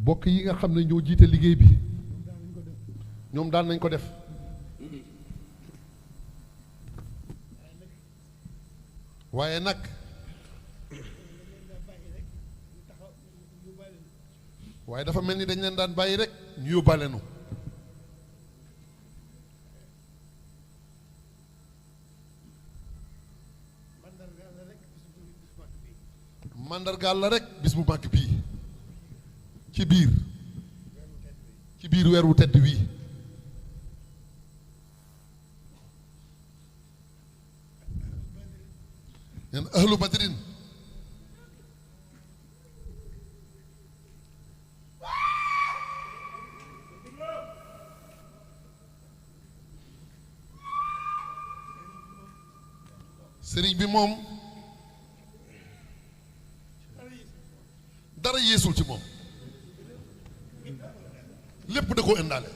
bokk yi nga xam ne ñoo jiite liggéey bi ñoom daan nañ ko def waaye nag waaye dafa mel ni dañ leen daan bàyyi rek ñu yóbbaale nu mandargaal la rek bis bu màgg bii ci biir weer wu tedd wii neen ahlu badrin sëriñ bi moom dara yeesul ci moom lépp da ko indaale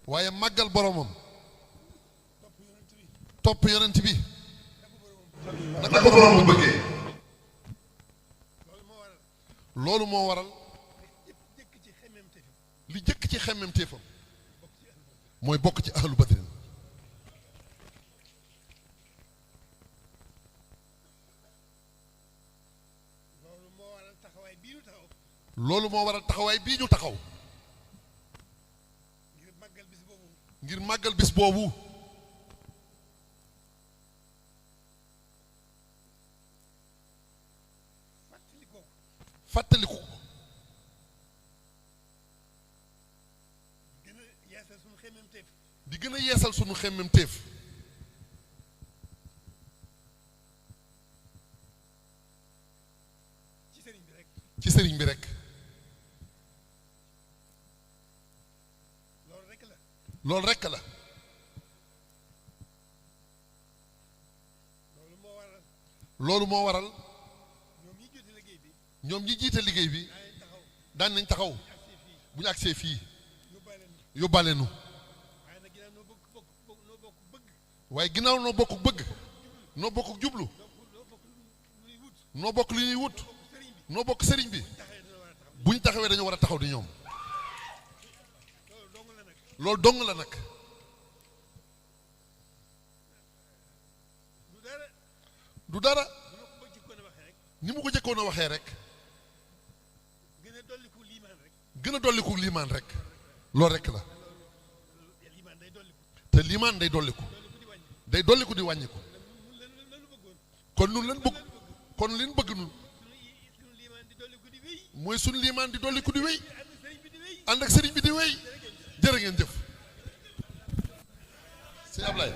waaye màggal boromam topp yonent bi naka ko boromam bëggee loolu moo waral li jëkk ci xemmemteefam mooy bokk ci ahlu badrin loolu moo waral taxawaay bii ñu taxaw ngir màggal bis boobu fàttaliku ko di gën a yeesal sunu xemmemteef ci sëriñ bi rek loolu rekk la loolu moo waral ñoom ñi jiite liggéey bi daan nañ taxaw bu ñu agsee fii yóbbaale nu waaye ginnaaw noo bokk bëgg noo bokk jublu noo bokk li ñuy wut noo bokk sëriñ bi bu ñu taxawee dañoo war a taxaw di ñoom loolu dong la nag du dara ni mu ko jëkkoon a waxee rek gën a dolliku liimaan rek loolu rek la te liimaan day dolliku di wàññiku kon nun lan bëgg kon liñ bëgg nun mooy suñ liimaan di dolliku di wéy ànd ak sëriñ bi di wéy jërë ngeen jëf sëñ Ablaye